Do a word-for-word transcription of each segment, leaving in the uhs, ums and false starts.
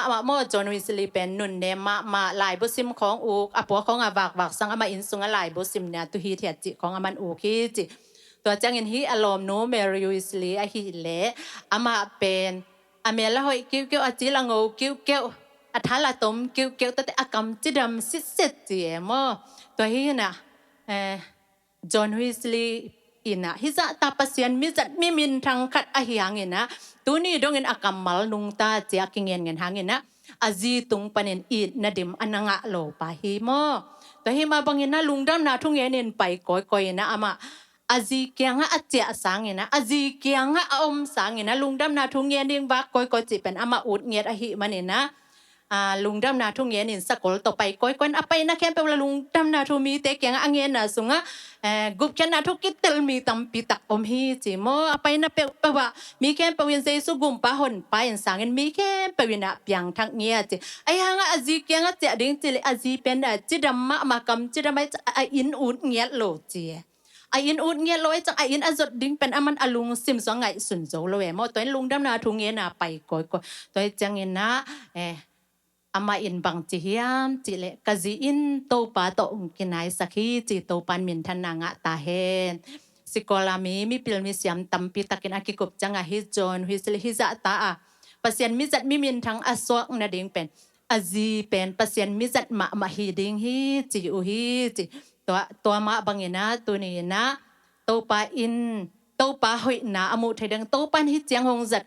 amah maw John Wesley pen nunnem mahmah, laibu sim khawng uk, a pua khawng a vakvak sang amah inn sungah laibu simna tu hithiat cih khawng aman uk hi ci. Tua ciangin hih a lawmnu Mary Wesley ahih leh amah pen a mel a hoih kiukiu, a cil a ngo kiukiu, a thal a tom kiukiu, tate a kam cidam sitset ci e maw. Tua hi inah, eh, John Wesley inah hih zahta Pasian mizat mi minthang khat ahi hanginah tuni dongin a kammal nungta cia a kingengen hanginah a zi tung panin itna dim a na ngah lo pa hi maw. Tua hi mah banginah lungdamna thu ngenin pai kawikawi inah amah a zi kiangah a ciah sanginah, a zi kiangah a om sanginah lungdamna thu ngen ding vak kawikawi cih pen amah ut ngiat ahih maninah, a, lungdamna thu ngenin sakol tawh pai kawikawi in a paina khempeuh la lungdamna thu mite kiangah a ngenna sungah, eh, gupkhiatna thu kitel mi tampi tak om hi ci maw. A paina peuhpeuh ah mi khempeuh in Jesu gumpa honpa in sangin mi khempeuh inah piangthak ngiat ci. Ahi hangah a zi kiangah ciah ding ci leh a zi pen a cidam mahmah, kam cidam ahi ciang a inn ut ngiat lo ci. A inn ut ngiat lo ahi ciang a inn a zot ding pen aman a lungsim sungah ngaihsun zo lo e maw. Tua in lungdamna thu ngenna pai kawikawi. Tua hi cianginah, eh, amah in bang ci hiam cih leh ka zi in Topa tawh hong kinaisak hi ci. Topa in minthanna ngah ta hen. Sikol a mi, mipil misiam tampi takin a kikup ciangah hih John Wesley hih zahta a Pasian mizat mi minthang a suak nading pen a zi pen Pasian mizat mahmah hi ding hi ci uh hi ci. Tua, tua mah banginah tuni inah Topa in, Topa hoihna a muh theih ding, Topa in hih ciang hong zat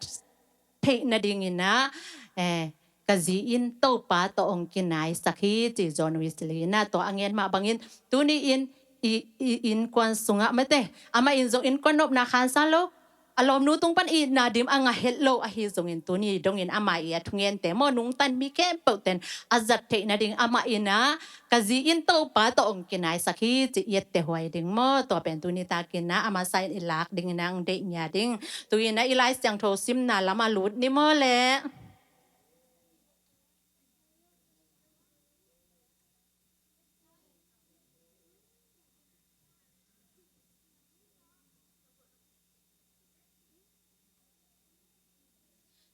theih nadinginah, eh, ka zi in Topa tawh hong kinaisak hi ci John Wesley inah tua a ngen mah bangin tuni in i, i innkuan sungah mate, amah in zong innkuan nopna khansa lo, a lawmnu tung pan itna dim a ngah het lo ahi zongin tuni dongin amah i a thungente maw nungtan mi khempeuh ten a zat theih nading amah inah ka zi in Topa tawh hong kinaisak hi ci i etteh huai ding maw. Tua pen tuni takinah a masa in i lak dinginah hong deih ngia ding. Tu inah i Lai Siangtho simna lam a lut ni maw leh.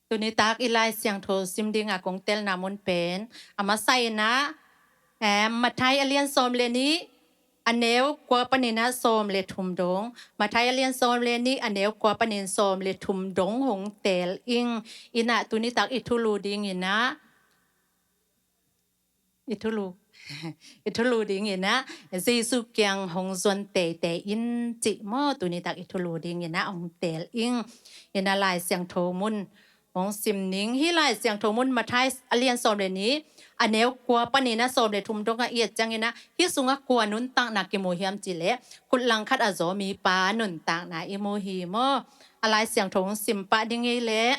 Tuni tak i Lai Siangtho sim dinga kong telna mun pen a masa inah, em, Mathai a lian sawm le nih a neu kua paninah sawm le thum dong. Mathai a lian sawm le nih a neu kua panin sawm le thum dong hong tel ing. Inah tuni tak i thulu dinginah i thulu, i thulu dinginah Jesu kiang hong zuan teitei in cih maw tuni tak i thulu dinginah hong tel ing. Inah Lai Siangtho mun hong sim ning. Hih Lai Siangtho mun Mathai a lian sawm le nih a neu kua paninah sawm le thum dongah i et cianginah hih sungah kua nuntakna kimu hiam cih leh khut langkhat a zaw mipa nuntakna i mu hi maw. A Lai Siangtho hong sim pah ding ei leh.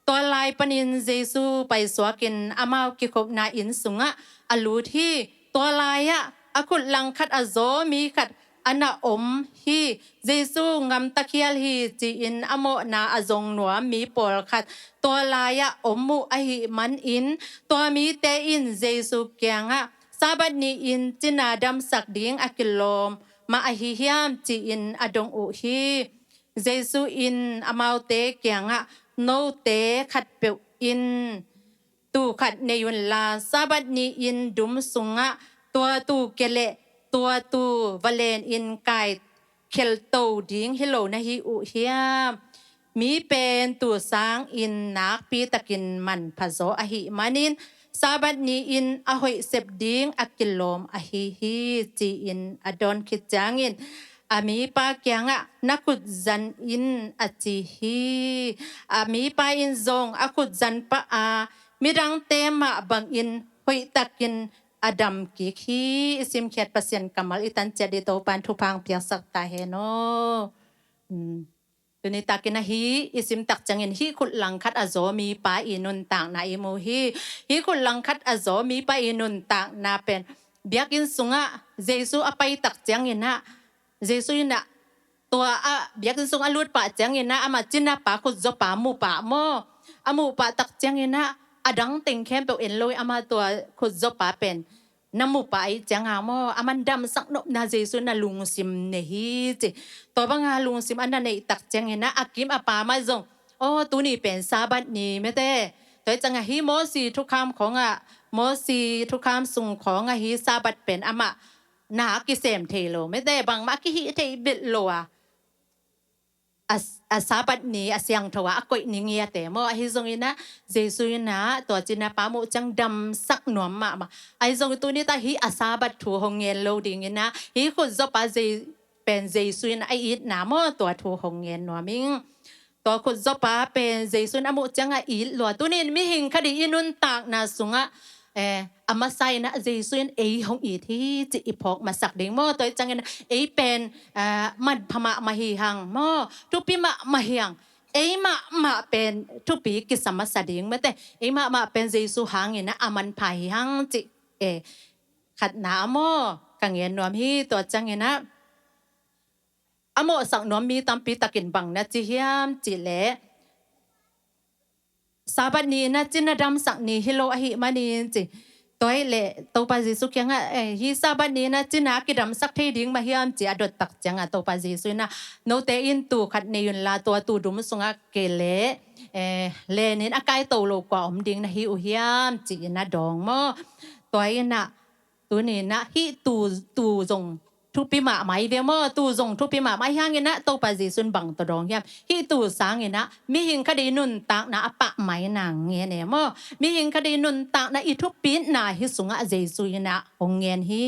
Tua lai panin Jesu paisuakin amau kikhopna inn sungah a lut hi. Tua lai-ah a khut langkhat a zaw mi khat a na om hi. Jesu gamta khial hi ci-in a mawhna a zong nuam mi pawlkhat tua lai-ah om uh ahih manin tua mite in Jesu kiangah Sabbath ni-in cina damsak ding a kilawm mah ahi hiam ci-in a dong uh hi. Jesu in amaute kiangah note khatpeuh in tuu khat nei unla Sabbath ni-in dum sungah tua tuu kia le tua tuu va lenin kai khelto ding hi lo na hi uh hiam? Mi pen tuu sangin nakpi takin manpha zaw ahih manin Sabbath ni-in a hoih sep ding a kilawm ahi hi ci-in a dawn khit ciangin a mipa kiangah na khut zan in a ci hi. A mipa in zong a khut zan pah a midangte mah bangin hoihtakin a dam kik hi. I simkhiat Pasian kammal i tanciat dih Topan thupha piaksak ta hen aw. Tuni takin ahi i simtak ciangin hih khut langkhat a zaw mipa i nuntakna i mu hi. Hih khut langkhat a zaw mipa i nuntakna pen biakinn sungah Jesu a paitak cianginah Jesu inah tua a biakinn sung a lut pah cianginah amah cina pa khut zawpa mu pah maw? A muh pah tak cianginah a dang teng khempeuh en lo i amah tua khut zawpa pen na mu pah ahih cianga maw? Aman damsak nopna Jesu na lungsim nei hi ci. Tua banga lungsim a na neih tak cianginah a kim a pa mah zong aw tuni pen Sabbath ni mete Tua hi ciangah hih Mosi thukham khawngah, Mosi thukham sung khawngah hih Sabbath pen amah na a kisem thei lo, mite bangmah a kihih thei bit lo a, a, a Sabbath ni a siangtho a a koih ni ngiate maw. Ahi zonginah Jesu inah tua cinapa muh ciang damsak nuam mahmah. Ahi zong tuni ta hih a Sabbath thu hong ngen lo dinginah hih khutzawpa Je- pen Jesu in a itna maw, tua thu hong ngen nuam ing. Tua khutzawpa pen Jesu in a muh ciangah it lua. Tunin mihing khat i nuntakna sungah, eh, a masa inah Jesu in ei hong it hi cih i phawk masak ding maw. Tua hi ciangin ei pen, eh, manpha mahmah hi hang maw, thupi mahmah hi hang. Ei mahmah pen thupi kisa masa ding mate. Ei mahmah pen Jesu hanginah a manpha hi hang cih, eh, khatna a maw, ka ngen nuam hi. Tua cianginah a mawhsak nuam mi tampi takin bang na ci hiam cih leh, Sabbath ni inah cina damsak ni hi lo ahih manin ci. Tua hi leh Topa Jesu kiangah, eh, hih Sabbath ni inah cina kidamsak thei ding mah hiam ci a dottak ciangah Topa Jesu inah, note in tuu khat nei unla tua tuu dum sungah kei leh, eh, lenin a kaito lo kua om ding na hi uh hiam ci inah dawng maw. Tua inah tuninah hih tuu, tuu zong thupi mahmah hi ve maw. Tuu zong thupi mahmah hi hanginah Topa Jesu in bang tawh dawng hiam? Hih tuu sanginah mihing khat i nuntakna a pah mai nang ngen e maw. Mihing khat i nuntakna i thupitna hih sungah Jesu inah hong ngen hi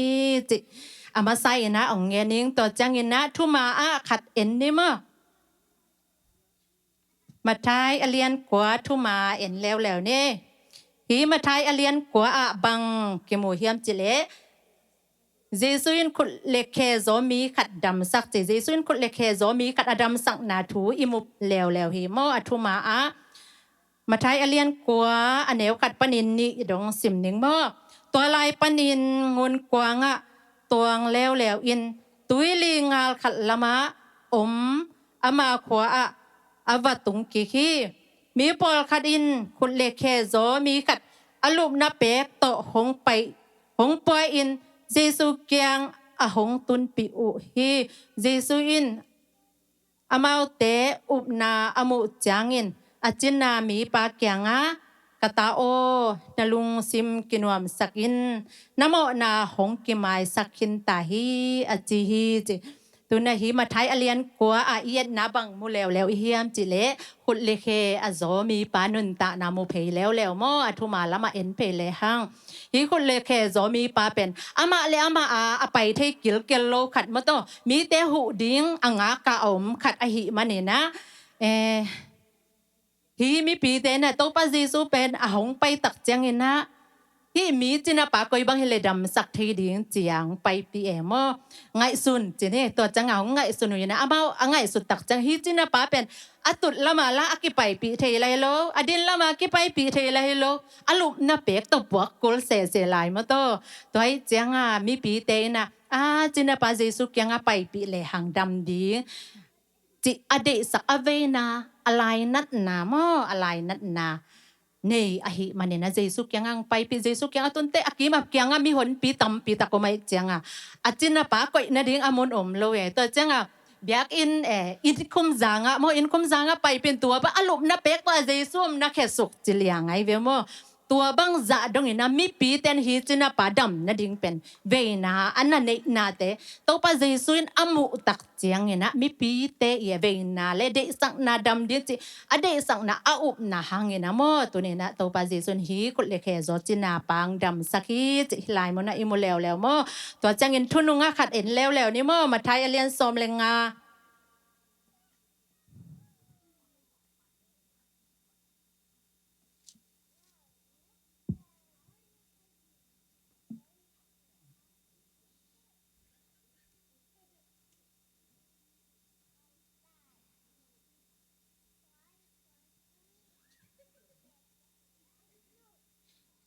cih a masa inah hong ngen ing. Tua cianginah thuma ah khat en ni maw. Matthai a lian kua thuma en leuleu ni. Hih Matthai a lian kua ah bang kimu hiam cih leh, Jesu in khut le khe zaw mi khat damsak ci. Jesu in khut le khe zaw mi khat a damsakna thu i mu leuleu hi maw. A thuma ah Matthai a lian kua a neu khat panin nih i dong sim ning maw. Tua lai panin ngun kuangah tuang leuleu in tuili ngal khat lamah om ama khua ah a va tung kik hi. Mi pawlkhat in khut le khe zaw mi khat a lupna pek tawh hong pai, hong pua-in Jesu kiang a hong tunpih uh hi. Jesu in amaute upna a muh ciangin a cina mipa kiangah, "Ka ta aw, na lungsim kinuamsak in, na mawhna hong kimaisak khin ta hi," a ci hi ci. Tuna hih Matthai a lian kua ah i etna bang mu leuleu i hiam cih leh, khut le khe a zaw mipa nuntakna mu phei leuleu maw. A thuma lamah en phei lehang, hih khut le khe zaw mipa pen amah le amah a, a pai thei kilkel lo khat maw taw, mite huh ding a ngak a om khat ahih maninah, eh, hih mipite inah Topa Jesu pen a hong paitak cianginah, "Hih mi cinapa koi bang hi leh damsak thei ding?" ci-a hong paipih e maw. "Ngaihsun," ci ni. Tua ciangah hong ngaihsun uh inah, amau a ngaihsuttak ciang hih cinapa pen a tut lamah lah a kipaipih thei lai lo, a din lamah kipaipih thei lai lo, a lupna pek tawh puak kul sese lai maw taw. Tua hi ciangah mipite inah a cinapa Jesu kiangah paipih lehang dam ding cih a deihsak a veina, a lainatna maw, a lainatna nei ahih maninah Jesu kiangah hong paipih. Jesu kiangah tunte a kim a kiangah mihonpi tampi tak om ahih ciangah a cinapa koih nading a mun om lo e. Tua ciangah biakinn, eh, innkhum zangah maw, innkhum zangah paipih in tua bang a lupna pek tawh a Jesu omna khesuk ci liang ahi ve maw. Tua bang zah dongin a mipite in hih cinapa dam nading pen veina a na neihnate Topa Jesu in a muhtak cianginah mipite i a veina le deihsakna dam ding cih a deihsakna a upna hanginah maw, tuninah Topa Jesu in hih khut le khe zaw cinapa hong damsak hi cih hih lai munah i mu leuleu maw. Tua ciangin thunungah khat en leuleu ni maw. Matthai a lian sawm le nga.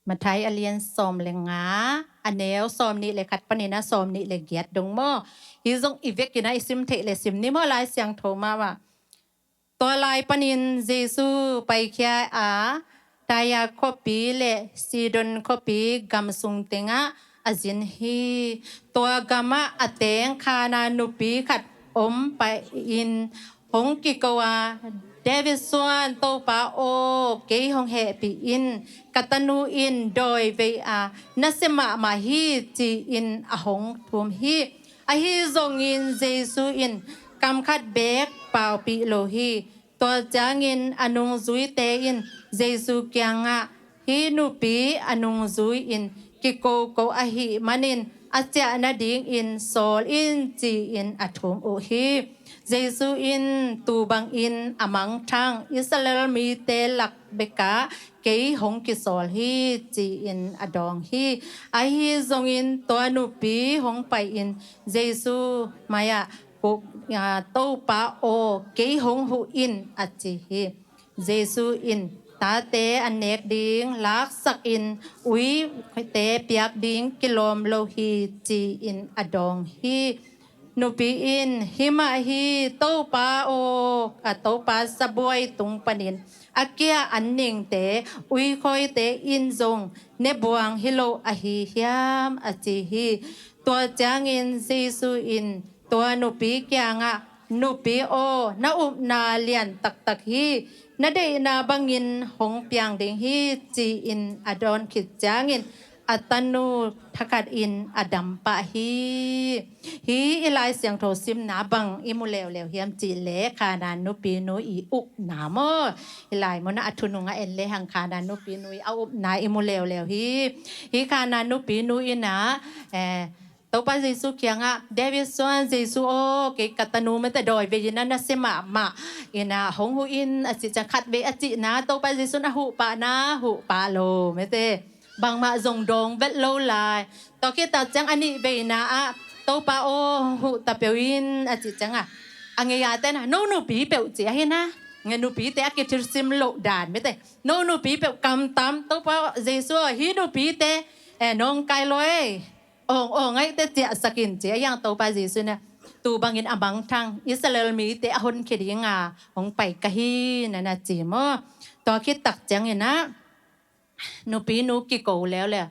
Matthai a lian sawm le nga, a neu sawm nih le khat paninah sawm nih le giat dong maw. Hih zong i vekinah i sim theih le sim ni maw, Lai Siangtho mahmah. Tua lai panin Jesu paikhia a, Tyre khuapi le Sidon khuapi gam sung tengah a zin hi. Tua gamah a teng khaana nupi khat om pai-in hong kiko a, David suan, Topa aw, kei hong hehpih in, ka tanu in dawi vei a nasia mahmah hi, ci-in a hong thum hi. Ahi zongin Jesu in kam khat beek paupih lo hi. Tua ciangin a nungzuite in Jesu kiangah, "Hih nupi a nungzui-in kikoko ahih manin a ciah nadingin sawl in," ci-in a thum uh hi. Jesu in, "Tuu bangin a mangthang Israel mite lak bekah kei hong kisawl hi," ci-in a dawng hi. Ahi zongin tua nupi hong pai-in Jesu mai-ah, "Ko, a, Topa aw, kei hong huh in," a ci hi. Jesu in, "Tate an nek ding laksakin uite piak ding kilawm lo hi," ci-in a dawng hi. Nupi in, "Hi mah hi, Topa aw, a Topa sabuai tung panin a kia an ningte uikhawite in zong ne buang hi lo ahi hiam?" a ci hi. Tua ciangin Jesu in tua nupi kiangah, "Nupi aw, na upna lian taktak hi, na deihna bangin hong piang ding hi," ci-in a dawn khit ciangin a tanu thakhatin a dam pah hi. Hih i Lai Siangtho simna bang i mu leuleu hiam cih leh Kanaan nupinu i upna maw? I lai munah a thunung a en lehang Kanaan nupinu i a upna i mu leuleu hi. Hih Kanaan nupinu in ah, eh, Topa Jesu kiangah, "David suan Jesu aw, kei ka tanu mete dawi vei in a nasia mahmah in ah hong huh in," a cih ciang khatvei a cihna Topa Jesu in a huh pah na, huh pah lo mete. Bangmah zong dawng vet lo lai. Tua khit tak ciang a nihveina ah, "Topa aw, hong huh ta peuh in," a cih ciangah a ngei-a ten ah, "No nupi peuh," ci ahi na. Nge nupite a kithilsim loh dan mete. "No nupi peuh kamtam, Topa Jesu aw, hih nupite, eh, nawngkai lo ei. Awng, awng aihte ciahsak in," ci a hiang Topa Jesu in ah, "Tuu bangin a mangthang Israel mite a honkhia dinga hong pai ka hi," na na ci maw? Tua khit tak ciangin ah nupinu kiko leuleu.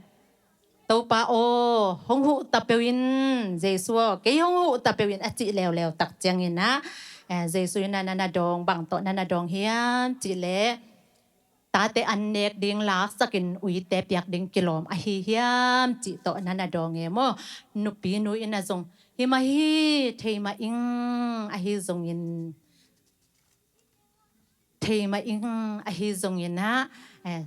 "Topa aw, hong huh ta peuh in, Jesu aw, kei hong huh ta peuh in," a cih leuleu tak ciangin ah, eh, Jesu in ah, "Na na dawng, bang tawh na na dawng hiam cih leh, tate an nek ding laksakin uite piak ding kilawm ahi hiam cih tawh na na dawng e maw?" Nupinu in ah zong, "Hi mah hi, thei mah ing, ahi zongin, thei mah ing, ahi zongin ah, eh,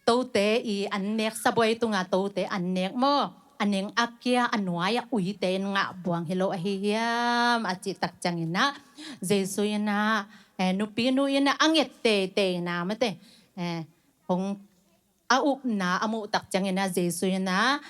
tote i an nek, sabuai tunga tote an nek maw, a ning a kia a nuai-ah uite in ngah buang hi lo ahi hiam?" a cih tak ciangin ah Jesu in ah, eh, nupinu in ah a nget teiteina mete, eh, hong a upna a muh tak ciangin ah Jesu in ah,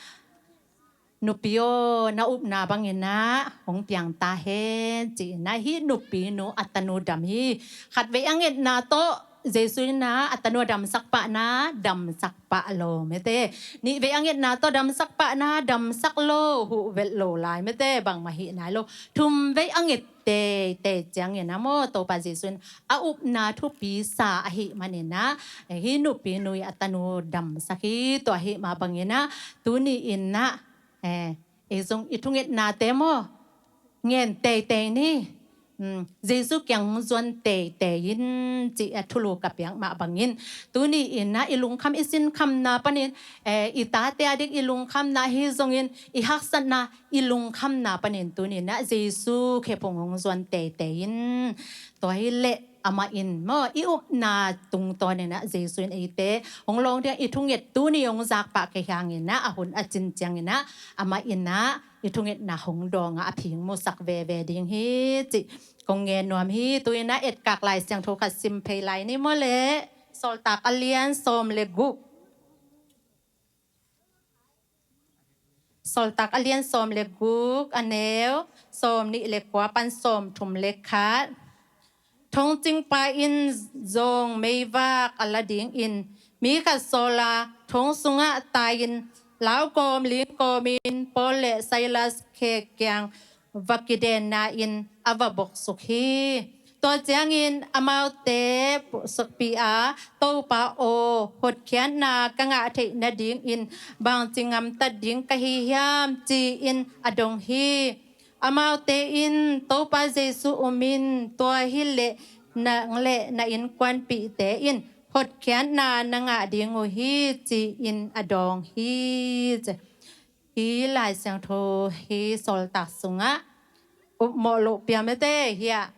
"Nupi aw, na upna bangin ah hong piang ta hen," ci-in ah hih nupinu a tanu dam hi. Khatvei a ngetna tawh Jesu in ah a tanu a damsak pah na, damsak pah lo mete. Nihvei a ngetna tawh damsak pah na, damsak lo, huh vet lo lai mete, bangmah hih nai lo. Thumvei a nget teitei ciangin ah maw, Topa Jesu in a upna thupi sa ahih manin ah, eh, hih nupinu i a tanu damsak hi. Tua ahih mah bangin ah tuni in ah, eh, ei zong i thungetnate maw, ngen teitei ni. Hmm, Jesu kiang hong zuan teitei in, ci a thulu ka piak mah bangin, tuni in ah i lungkham i sinkhamna panin, eh, i tate a ding i lungkhamna ahi zongin i haksatna i lungkhamna panin tuni in ah Jesu khephung hong zuan teitei in. Tua hi leh amah in maw, i upna tungtawn in ah Jesu in eite hong lawng ding a i thunget tuni hong zak pah kei hi hangin ah, a hun a cin ciangin ah amah in ah i thungetna hong dawng a, a phingmusak veve ding hi cih kong ngen nuam hi. Tu in ah etkak Lai Siangtho khat sim phei lai ni maw leh, Sawltak a lian sawm le guk. Sawltak a lian sawm le guk, a neu sawm nih le kua pan sawm thum le khat. Thongcingpa in zong meivak a la dingin mi khat sawl a, thong sungah tai-in, lau kawm ling kawmin Paul le Silas khe kiang va kidenna-in a va boksuk hi. Tua ciangin amaute puhsukpih a, "Topa aw, hotkhiatna ka ngah theih nadingin bangci gamtat ding ka hi hiam?" ci-in a dong hi. Amaute in, "Topa Jesu umin, tua hi leh nang le na innkuanpihte in hotkhiatna na ngah ding uh hi, ci-in a dawng hi. Ci hi. Lai Siangtho hi sawltak sungah upmawh loh piamete hiah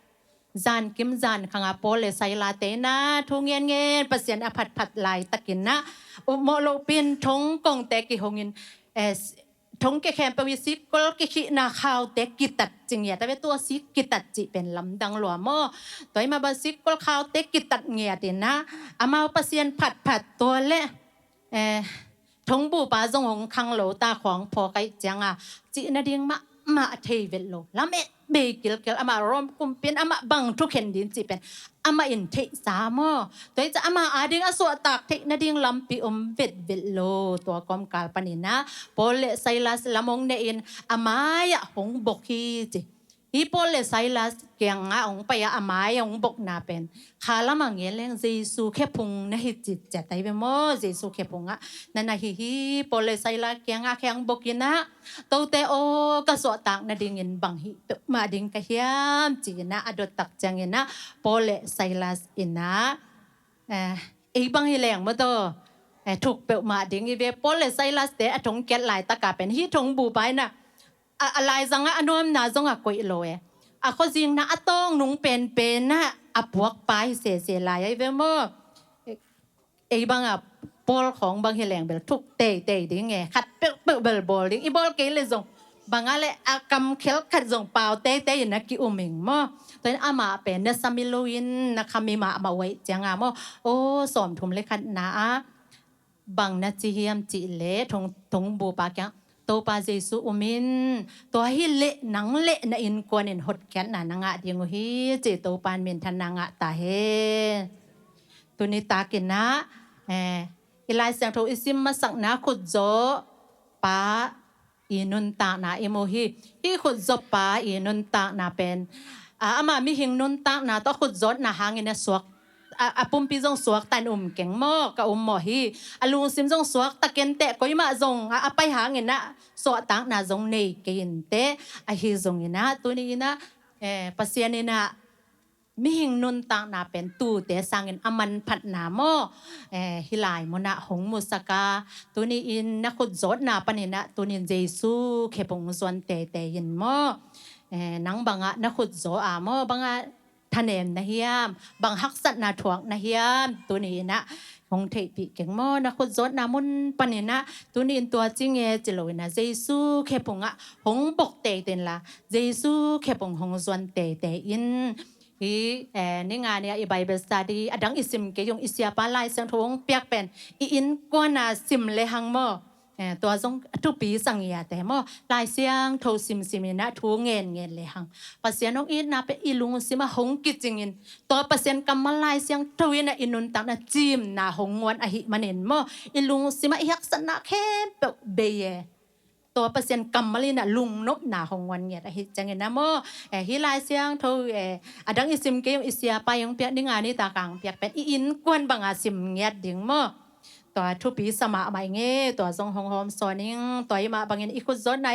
zankim zankhangah Paul le Silas te inah thu ngenngen Pasian a phatphat laitakinah upmawh lohpin thongkongte kihongin, eh, thongkia khempeuh i sikkol kikhihna khaute kitat ci ngiat a ve. Tua sik kitat cih pen lamdang lua maw? Tua i mah bang sikkol khaute kitat ngiat inah amau Pasian phatphat tua le, eh, thongbupa zong hong khang lo ta, khuang phawk ahih cianga cih nading mahmah thei vet lo. Lamet bei kilkel, amah Rom kumpi in amah bang thukhen ding cih pen amah in theihsa maw? Tua hi ciah amah ading a suahtak theih nading lampi om vetvet lo. Tua kawmkal paninah Paul le Silas lam hong nehin a mai-ah hong bok hi ci. Hi Paul le Silas kiangah hong pai-ah a mai-ah hong bokna pen kha lamah ngen leng Jesu khephung na hi citciat ahi ve maw? Jesu khephungah na na hi hi. Paul le Silas kiangah khe hong bokinah, tote aw, ka suahtak nadingin bang hih peuhmah ding ka hiam, ci-inah a dottak cianginah Paul le Silas inah, eh, ei bang hi leng maw taw, eh, thuk peuhmah ding hi ve. Paul le Silas te a thongkiat laitaka pen hih thongbupa inah a, a laizangah a nuamna zong a koih lo e. A khuazingna a tawng nung penpenah a puakpa hi sese lai ahi ve maw? Ei bangah Paul khawng bang hi leng bel thuk teitei ding e, khat peuhpeuh bel bawl ding. I bawl kei le zong bangah le a kam khelkhat zong pau teitei in a ki-um ing maw? Tua in amah pen na sami loin na khami mahmah uh ahih cianga maw? Aw, sawmthum le khatna ah bang na ci hiam cih leh thong, thongbupa kiang, Topa Jesu um in, tua hi leh nang le na innkuan in hotkhiatna na ngah ding uh hi, ci Topa in minthanna ngah ta hen. Tuni takinah, eh, i Lai Siangtho i sim masakna khutzaw pa i nuntakna i mu hi. Hih khutzaw pa i nuntakna pen, a, ama mihing nuntakna tawh a khutzawtna hangin a suak, a, a pumpi zong suakta in um keng maw? Ka um mawh hi. A lungsim zong suakta kenteh, koimah zong a, a pai hanginah suahtakna zong nei kei inteh. Ahi zonginah tuni inah, eh, Pasian inah mihing nuntakna pen tuute sangin a manphatna maw? Eh, hih lai munah hong musaka, tuni in na khutzawtna paninah tuni in Jesu khephung zuan teitei in maw? Eh, nang bangah na khutzaw a maw? Bangah thanem na hiam? Bang haksatna thuak na hiam? Tuni inah hong theihpih keng maw? Na khutzawtna mun paninah tuni in tua ci nge ci loinah Jesu khephungah hong bok teitei inla, Jesu khephung hong zuan teitei in. Hi, eh, ninga ni-ah i Bible study a dang i sim kei ung, i siapa Lai Siangtho hong piak pen i innkuana sim lehang maw? Eh, tua zong a thupi sa ngiat e maw? Lai Siangtho simsim inah thu ngenngen lehang Pasian hong itna pen i lungsimah hong kicingin, tua Pasian kammal Lai Siangtho inah i nuntakna cimna hong nguan ahih manin maw? I lungsimah i haksatna khempeuh bei e. Tua Pasian kammal inah lungnopna hong nguan ngiat ahih ciangin a maw? Eh, hih Lai Siangtho, eh, a dang i sim kei ung, i siapa i hong piak, ninga ni taka hong piak pen i innkuan banga sim ngiat ding maw? Tua thupi sa mahmah ing e, tua zong hong hawmsawn ing. Tua i mah bangin i khutzawtna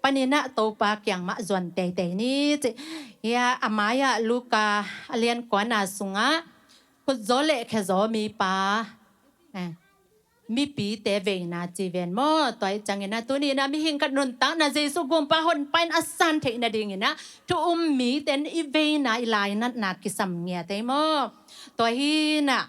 paninah Topa kiang mah zuan teitei ni ci. Hia a mai-ah Luka a lian kuana sungah khutzaw le khezaw mipa, eh, mipite veina ci ven maw? Tua ih cianginah tuni inah mihing khat nuntakna Jesu gumpa honpa in a san theih nadinginah thu um mite in i veina, i lainatna kisam ngiat ei maw? Tua hinah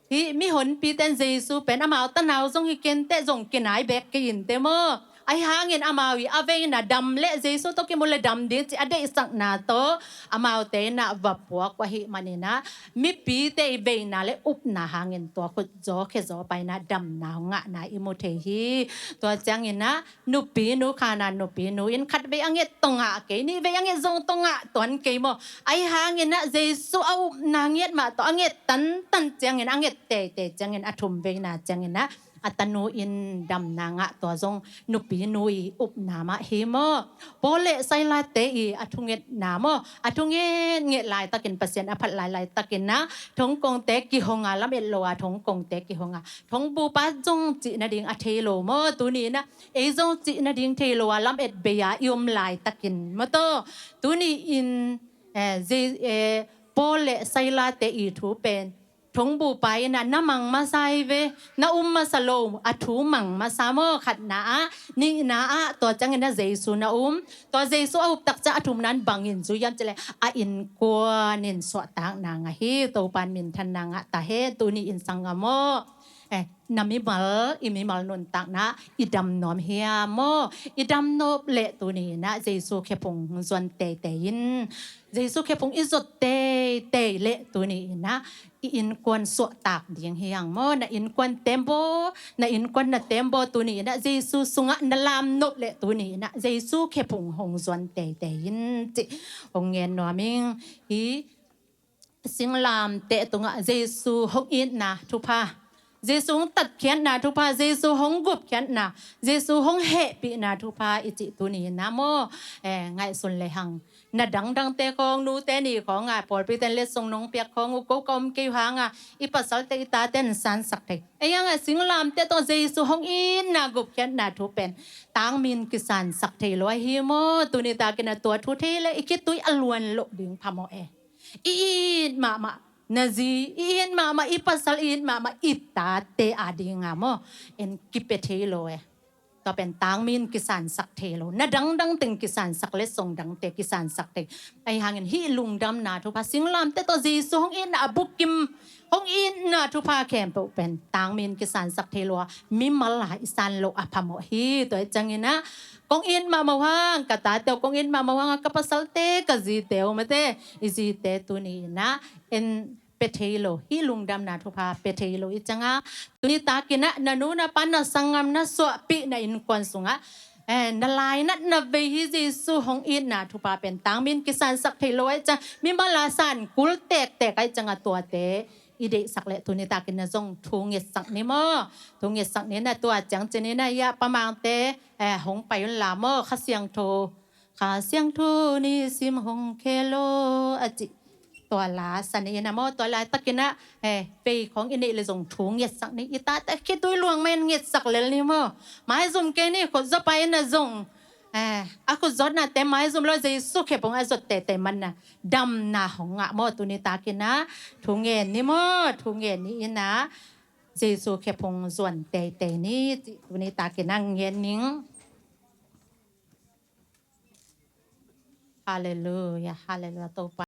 hih mihonpite in Jesu pen amau tanau zong hi kenteh, zong kinai bek kei inteh maw? Ahi hangin amau i a veina dam le Jesu tawh kimu le dam ding ci a deihsakna tawh amaute inah va puak uh ahih maninah mipite i veina le upna hangin tua khutzaw khezaw pa inah damna hong ngahna i mu thei hi. Tua cianginah nupinu khana nupinu in khatvei a nget tawh ngah kei, nihvei a nget zong tawh ngah tuan kei maw? Ahi hanginah Jesu a upna ngiat mah tawh a nget tantan ciangin, a nget teitei ciangin a thum veina cianginah a tanu in damna ngah, tua zong nupinu i upna mah hi maw? Paul le Silas te i a thungetna maw? A thunget nget laitakin, Pasian a phat lai laitakinah thongkongte kihonga, lamet lo a thongkongte kihonga, thongbupa zong cih nading a thei lo maw? Tuni inah ei zong cih nading thei lo a lamet bei a i om laitakin maw taw? Tuni in, eh, Ze-, eh, Paul le Silas te i thu pen thongbupa in ah na mang masa hi ve, na um masa lo, a thu mang masa maw, khatna ah. Nihna ah tua ciangin ah Jesu na um, tua Jesu a uptak ciang a thumna in bangin zui hiam cih leh a innkuan in suahtakna ngah hi. Topa in minthanna ngah ta hen. Tuni in sanggam aw, eh, na mimal, i mimal nuntakna i dam nuam hiam maw? I dam nop leh tuni in ah Jesu khephung zuan teitei in, Jesu khephung i zuat teitei leh tuni in ah i innkuan suahtak ding hi hang maw? Na innkuan tembaw, na innkuan na tembaw tuni in ah Jesu sungah na lam nop leh tuni in ah Jesu khephung hong zuan teitei in, cih hong ngen nuam ing. Hih singlamteh tungah Jesu hong itna thupha, Jesu hong tatkhiatna thupha, Jesu hong gupkhiatna, Jesu hong hehpihna thupha i cih tuni in ah maw, eh, ngaihsun le hang. Na dangdangte khawng, nute ni khawng ah, pawlpite in letsong nong piak khawng uh ko ka om kei uh hang a, i pasalte i tate in sansak thei. Ei hang ah singlamteh tungah Jesu hong itna gupkhiatna thu pen tangmin kisansak thei lo ahi maw? Tuni takin ah tua thu thei leh i khitui a luan loh ding phamawh e. I it mahmah na zi, i it mahmah i pasal, i it mahmah i tate a ding a maw, en kipia thei lo e. Tua pen tangmin kisansak thei lo. Na dangdang teng kisansak, letsong dangte kisansak thei. Ahi hangin hih lungdamna thupha, singlamteh tawh Jesu hong itna a bukim, hong itna thupha khempeuh pen tangmin kisansak thei lo a, mimal a i san loh a phamawh hi. Tua hi ciangin ah kong it mahmah uh hang, ka tate uh kong it mahmah uh hang a, ka pasalte, ka zite uh mate, i zite tuni in ah en pia thei lo, hih lungdamna thupha pia thei lo i ciangah, tuni takin ah na nu na pa, na sanggam, na suahpih, na innkuan sungah, eh, na lainatna vei hi Jesu hong itna thupha pen tangmin kisansak thei lo ahi ciang, mimal a san kul tektek ahi ciangah tuate i deihsak leh tuni takin ah zong thu ngetsak ni maw? Thu ngetsak ni, na tua ciang cin in ah, ya, Pa Mangte, eh, hong pai un la maw, Kha Siangtho, Kha Siangtho nisim hong khel o a cih tua la sa ni in ah maw, tua laitakin ah, eh, vei khawng i neih leh zong thu ngetsak ni. I tate khitui luang mah in ngetsak lel ni maw? Maizum kei ni, khut zawpa in ah zong, eh, a khut zawtnate maizum lo, Jesu khephung a zuat teitei man ah damna hong ngah maw? Tuni takin ah thu ngen ni maw? Thu ngen ni in ah Jesu khephung zuan teitei ni cih tuni takin ah ngen ning. Halleluia, halleluia, Topa.